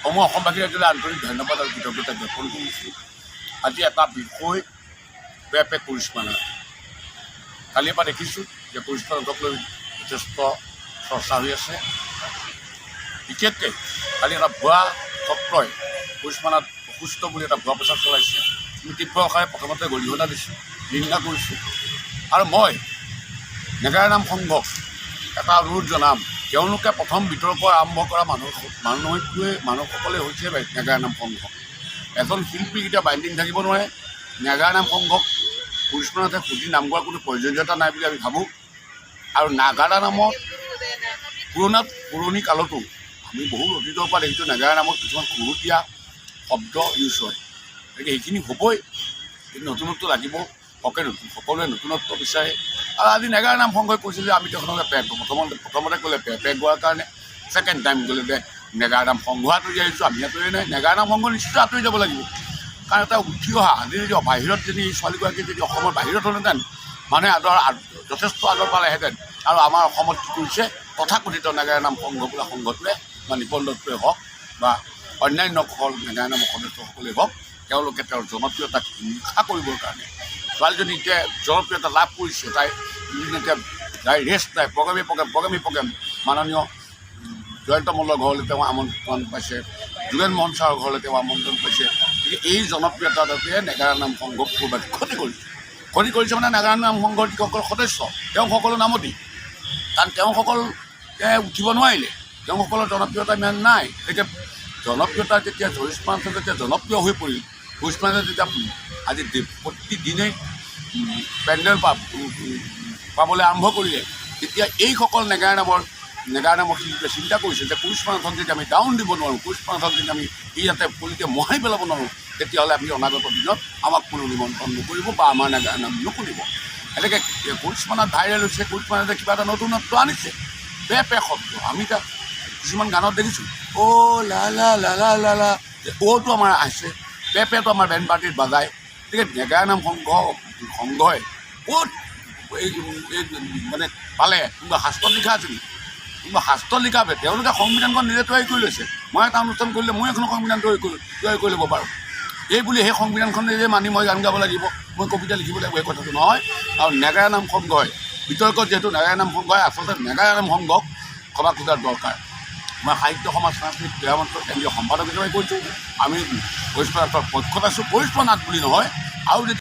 সমূহ অসমবাসী ৰাইজলৈ আন্তৰিক ধন্যবাদ আৰু কৃতজ্ঞতা জ্ঞাপন কৰিছোঁ। আজি এটা বিষয় পেপে কৰিশ্মা নাথ। কালিৰ পৰা দেখিছোঁ যে কৰিশ্মা নাথক লৈ যথেষ্ট চৰ্চা হৈ আছে। বিশেষকৈ কালি এটা ভুৱা চক্ৰই কৰিশ্মা নাথ অসুস্থ বুলি এটা ভুৱা প্ৰচাৰ চলাইছে। আমি তীব্ৰ আকাৰে প্ৰথমতে গৰিহণা দিছোঁ, নিন্দা কৰিছোঁ আৰু মই নেগাৰা নাম সংঘক এটা অনুৰোধ জনাম। তেওঁলোকে প্ৰথম বিতৰ্ক আৰম্ভ কৰা মানুহটোৱে, মানুহসকলে হৈছে নেগাৰা নাম সংঘ। এজন শিল্পী কেতিয়া বাইণ্ডিং থাকিব নোৱাৰে। নেগাৰা নাম সংঘক কৰিশ্মা নাথে সুধি নাম গোৱাৰ কোনো প্ৰয়োজনীয়তা নাই বুলি আমি ভাবোঁ। আৰু নাগাৰা নামত পুৰণি কালতো আমি বহুত অতীতৰ পৰা দেখিছোঁ, নাগাৰা নামত কিছুমান খুহুতীয়া শব্দ ইউজ হয়। গতিকে সেইখিনি হ'বই, কিন্তু নতুনত্ব লাগিব। সকলোৱে নতুনত্ব বিচাৰে। আৰু আজি নেগাৰা নাম সংঘই কৈছিল যে আমি তেখেতলোকে পে প্ৰথমতে প্ৰথমতে ক'লে পে গোৱাৰ কাৰণে, ছেকেণ্ড টাইম ক'লে যে নেগাৰা নাম সংঘ আঁতৰি আহিছোঁ, আমি আঁতৰি নাই। নেগাৰা নাম সংঘ নিশ্চয় আঁতৰি যাব লাগিব, কাৰণ এটা উঠি অহা আজি যদি বাহিৰত যদি এই ছোৱালীগৰাকী যদি অসমৰ বাহিৰত হ'লহেঁতেন, মানুহে আদৰ যথেষ্ট আদৰ পালেহেঁতেন। আৰু আমাৰ অসমত কি কৰিছে তথাকথিত নেগাৰা নাম সংঘ বোলা সংঘটোৱে বা নিপন্দটোৱে হওক বা অন্যান্যসকল নেগাৰা নামৰ সদস্যসকলেই হওক, তেওঁলোকে তেওঁৰ জনপ্ৰিয়তাক হিংসা কৰিবৰ কাৰণে, ছোৱালীজনী এতিয়া জনপ্ৰিয়তা লাভ কৰিছে, তাই এতিয়া তাই ৰেষ্ট নাই, প্ৰগ্ৰেমেই প্ৰগ্ৰেম, প্ৰগ্ৰেমেই প্ৰগ্ৰেম। মাননীয় জয়ন্ত মল্লৰ ঘৰলৈ তেওঁ আমন্ত্ৰণ পাইছে, যোগেন মোহন ছাৰৰ ঘৰলৈ তেওঁ আমন্ত্ৰণ পাইছে। গতিকে এই জনপ্ৰিয়তাটোৱে নেগাৰা নাম সংঘক ক'ৰবাত ক্ষতি কৰিছে। ক্ষতি কৰিছে মানে নাগাৰা নাম সংঘৰ যিসকল সদস্য, তেওঁসকলো নামতি, কাৰণ তেওঁসকল উঠিব নোৱাৰিলে, তেওঁসকলৰ জনপ্ৰিয়তা ইমান নাই। গতিকে জনপ্ৰিয়তা যেতিয়া কৰিশ্মা নাথ যেতিয়া জনপ্ৰিয় হৈ পৰিল, কৰিশ্মা নাথে যেতিয়া আজি প্ৰতিদিনেই পেণ্ডেল পাবলৈ আৰম্ভ কৰিলে, তেতিয়া এইসকল নেগাৰা নামৰ শিল্পীয়ে চিন্তা কৰিছে যে কৰিশ্মা নাথক যদি আমি ডাউন দিব নোৱাৰোঁ, কৰিশ্মা নাথক যদি আমি ইয়াতে পলিতে মোহাৰি পেলাব নোৱাৰোঁ, তেতিয়াহ'লে আমি অনাগত দিনত আমাক কোনো নিমন্ত্ৰণ নকৰিব বা আমাৰ নেগাৰা নাম নুশুনিব। এনেকৈ কৰিশ্মা নাথ ভাইৰেল হৈছে। কৰিশ্মা নাথে কিবা এটা নতুনত্ব আনিছে, পে পে শব্দ। আমি এতিয়া কিছুমান গানত দেখিছোঁ, অ' লা লা লা লা লা লা, অ'টো আমাৰ আছে, পে পেটো আমাৰ বেণ্ড পাৰ্টিত বাজায়। গতিকে নেগাৰা নাম সংঘই ক'ত এই মানে পালে? কোনোবা শাস্ত্ৰত লিখা আছে নেকি? কোনোবা শাস্ত্ৰত লিখা আছে? তেওঁলোকে সংবিধানখন নিজে তৈয়াৰী কৰি লৈছে। মই এটা অনুষ্ঠান কৰিলে মই এখন সংবিধান তৈয়াৰী কৰি ল'ব পাৰোঁ। এই বুলি সেই সংবিধানখন নিজে মানি মই গান গাব লাগিব, মই কবিতা লিখিব লাগিব, সেই কথাটো নহয়। আৰু নেগাৰা নাম সংঘই বিতৰ্কত যিহেতু নেগাৰা নাম সংঘই, আচলতে নেগাৰা নাম সংঘক ক্ষমা খোজাৰ দৰকাৰ। মই সাহিত্য সমাজ সাংস্কৃতিক ক্ৰীড়া মঞ্চৰ কেন্দ্ৰীয় সম্পাদক হিচাপে কৈছোঁ, আমি কৰিশ্মা নাথৰ পক্ষত আছোঁ। কৰিশ্মা নাথ বুলি নহয় আৰু যেতিয়া